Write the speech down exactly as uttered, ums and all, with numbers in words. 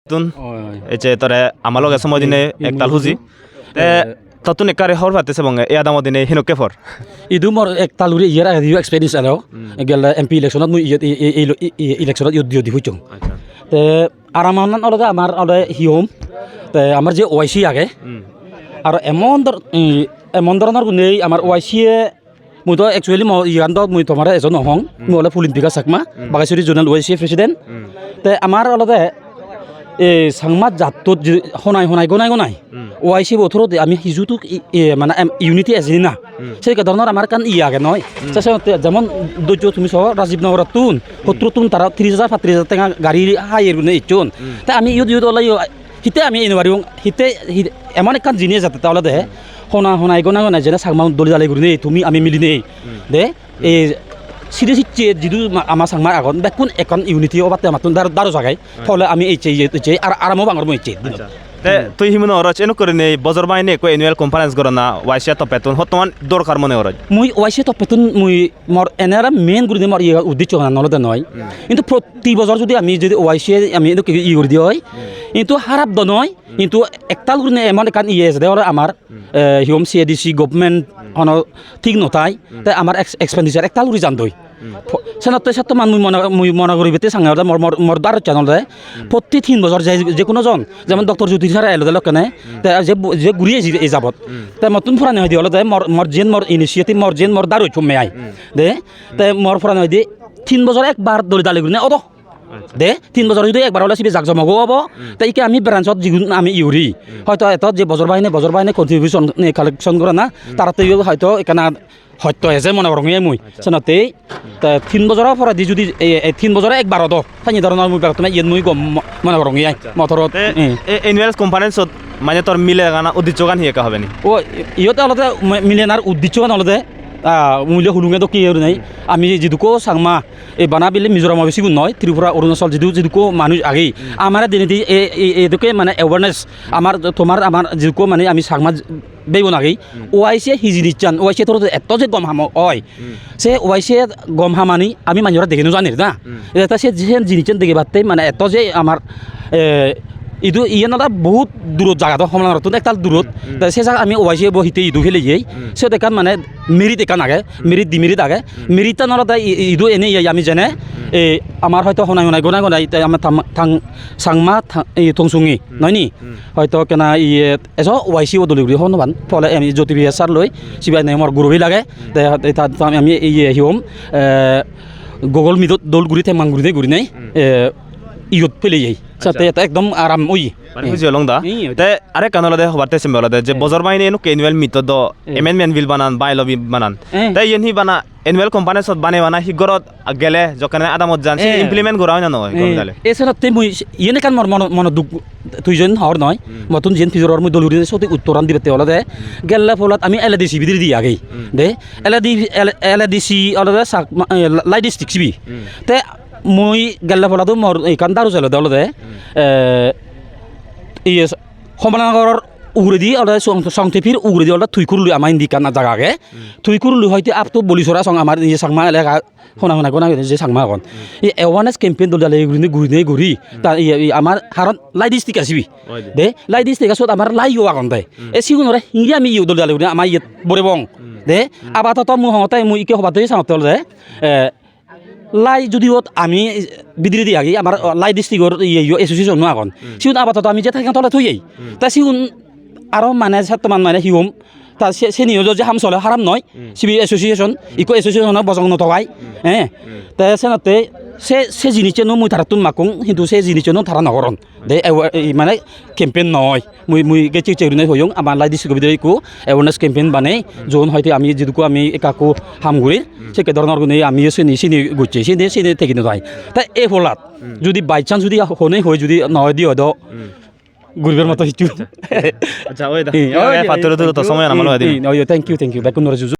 Tun Oi. Ecche tore ama loge somoy dinei Oi. Ektal huji. Te Eh. Tottun ekkari hobor patte sebonge e adamot dinei hinokke por. Idu mor ektal guri iyer agedi experience elo. Hmm. Gelle M P election-ot mui iyot, i, i, i, i, i, election-ot iyot diyo di hucchong. Acha. Te aramanan olode amar olode hi hom. Te amar je O I C age. Hmm. Aro emon dor-, i, emon doronor gunei amar O I C e Mui to actually mo iyan to mui tomare ejo no hong. Hmm. Mui ole Pulin Bikash Chakma, Hmm. Baghesuri Zonal O I C president. Hmm. Te amar olode e Changma jattot je honai honai gonai gonai. Hmm. O I C bo through-di ami hiju tuk i, i, mane em, unity ejini na. Hmm. Sei ka dhoronor amar ekkan iye age noi. Hmm. Se se te jemon dojjo tumi so Rajiv Nagar-ottun, Hmm. hotturottun tara tris hajar, patris hajar tenga gari hire gune icchon. Hmm. Te ami iyot iyot ole iyo Hitte ami ino baribong, hitte, hi-, emon ekkan jinis ejette olode, hona, hona, egona, egona, jene Changma doli dali gurinei, tumi ami milinei. Hmm. De, Hmm. e, side sicche jidu ma-, ama Changma agon, bekkun ekkan unity obatte amattun dar-, daro jagai. Hmm. Tole ami ecche, iye, ecche, ar-, aramo bangor mo ecche. Acha. Te, Hmm. tui hi mone goroj, enok gurinei bojor baine ekko annual conference gorana, Y C A toppettun, hottoman dorkar mone goroj? Mui Y C A toppettun mui mor enere main gurinei mor iye uddeccho gan olode noi. Hmm. Hintu proti bojor judi ami judi Y C A ami edokke iye guri di oi, Hmm. hintu harap do noi, Hmm. hintu ektal gurinei emon ekkan iye ejede olo amar, Hmm. eh, hi hom C A D C government Hmm. hono thik no thai, Hmm. te amar ex-, expenditure ektal guri jandoi. Hmm. Po-, senotte setto man mui mone, mui mone guri bette sange olode mor, mor, mor darochan olode Hmm. protti tin bojor je, je kuno jon, jemon Doctor Jyoti sir elode lokkene, Hmm. te je bu-, je guri eji ei jabot. Hmm. Te mottun purani hoide olode mor, mor jen mor initiative mor jen mor daru chumme ai. Hmm. De, te mor purani hoide tin bojor ekbar doli dali gurine odo. Acha. De, tin bojor judi ekbar ole sibe jak jomogo obo. Hmm. Te ikke ami branch-ot jigun ami iuri. Hmm. Hoito eto je bojor bahine, bojor bahine contribution ne collection gorana, Hmm. taratte yo hoito ekkana hoito eje mone gorong ye mui. Acha. Senotte, te tin bojor poredi judi, e, e, tin bojor ekbar odo, sanye dhoronor mui begottun iyen mui gom mo-, mone gorong ye. Acha. Motorot, Te, e. e, annual conference-ot mane tor mile gana uddiccho gan hi ekka hobe ni? O, i-, iyot olode mi-, milenar uddiccho gan olode, ah, mui le hulunge dokke gurinei. Hmm. Ami jidukko Changma, e bana bile Mizoram obe sigun noi, Tripura, Arunachal jidu, jidukko manuj age. Hmm. Amare dinedi e, e, e dokke mane awareness, amar, tomar, amar jidukko mane ami Changma j-, beigun age. Hmm. O I C hi jinischan, O I C through-di etto je gom ham oi. Hmm. Se O I C gom hamani ami manjore dege no janir na. Hmm. Eta se, se jinischan degebatte mane etto je amar, eh, idu iyen olode bohut durot jaga do, Homolangarottun ektal durot. Hmm. Te se jaga ami O I C bo hitte idu peleyei. Hmm. Siyot ekkan mane merit ekkan age, Hmm. merit demerit age. Hmm. Merit-tan olode i-, i-, idu ene ye ami jene, Hmm. eh, amar hoito honai honai gonai gonai te amar tam-, tang-, Changma tang-, eh, tongsungi, Hmm. noi ni? Hmm. Hoito ekkena iye ejo Y C o dole guri hobor no pan. Tole ami Jyoti Bikash sir loi, sibe ne mor guro bi lage. Hmm. Te, te ta, ta, ami iye hi hom, eh, Google Meet-ot dol guri temmang guri de guri nei, Hmm. eh, iyot peleyei. Acha. Sate ekdom aram oye. Mane Eh. huji olong da. Iye. Te arekkan olode hobatte sembe olode je Eh. bojor bahine enukke annual meet-ot do Eh. amendment bill banan, bylaw bill banan. Eh. Te iyen hi bana annual conference-ot bane bana hi gorot gele jokkene adamot jan, se Eh. implement gora oi na noi, Eh. gome dale? E senotte mui s-, iyen ekkan mor mono, mono duk tui jen hor noi. Hmm. Mottun jen pijor hor mui dol guri soti uttoran dibatte olode. Hmm. Gelle polat ami L A D C bidiredi agi. Hmm. De, Hmm. L A D, L-, L A D C olode sak-, ma-, eh, Lai district sibe. Hmm. Te mui gelle polat mor ekkan daru jelo de olode. Hmm. Eh, iye s-, Homolanagoror uguredi olode Song-, Songtepir uguredi olode Tuikurlui ama indi ekkan jaga age. Hmm. Tuikurlui hoite up to Bolisora song amar iye Changma elega hona hona gona guri je Changma agon. Hmm. Ei awareness campaign dole dale gurinei, gurinei guri. Hmm. Ta iye, iye amar haron Lai district asibi. Oi de. De, Lai district asot amar Lai yo agon de. Hmm. E sigunore hingi ami yo dole dale gurinei ama iyet borebong. Hmm. De, Hmm. apatoto mui hongotte mui ikke hobatte sangotte olode, eh, Lai judiyot ami bidiredi agi, amar Lai district-or iye yo association-o agon. Hmm. Sigun apatoto ami je thai tole thoyei. Hmm. Ta sigun aro mane settoman mane hi hom, ta se, seniyo je ham sole haram noi. Hmm. Sibe association, ikko association-o bojong no togai. Hmm. Eh. Hmm. Te senotte se, se jinissan mui tarattun makkong, hintu se jinissan tara no goron. De, e, e, mane campaign noi. Mui, mui gecche gecche gurinei hoyong, ama Lai district-o bidire ikko awareness campaign banei, Hmm. jon hoite ami jidukko ami ekka ekka ham gurir, Hmm. sekke dhoronor gurinei ami sini, sini gocche, sini, sini thegi no thai. Ta ei polat, Hmm. judi by chance judi hone hoi judi noi di oido, Hmm. guribar moto hissu. Acha, oi da. Eh, Oi, oi, patturu turu to thank you. Somoy ana malo Eh, adi. Eh, oi, thank you, thank you. Bekkun nore juju.